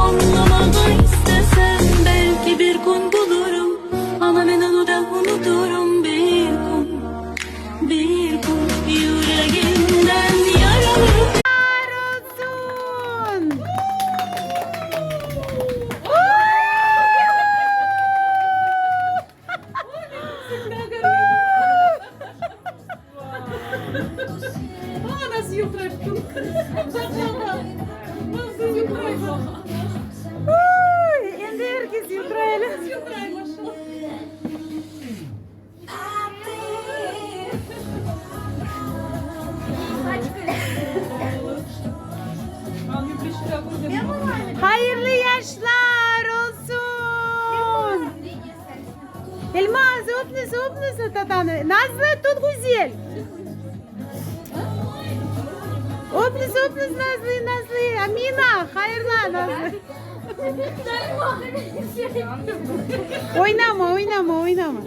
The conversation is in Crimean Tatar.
Añlamağa istesem, belki bir kün bulurım, Amma men onı da unuturım bir kün, bir kün. Yüregimden yaralı. Olsun! Endi er kes yıldıray. Hayırlı yaşlar olsun! Elmaz, öpniz, öpniz tatanı. Nazlı, tut güzel. Öpniz, öpniz Nazlı, Nazlı. Amina, hayırla Nazlı. Oynama, oynama, oynama.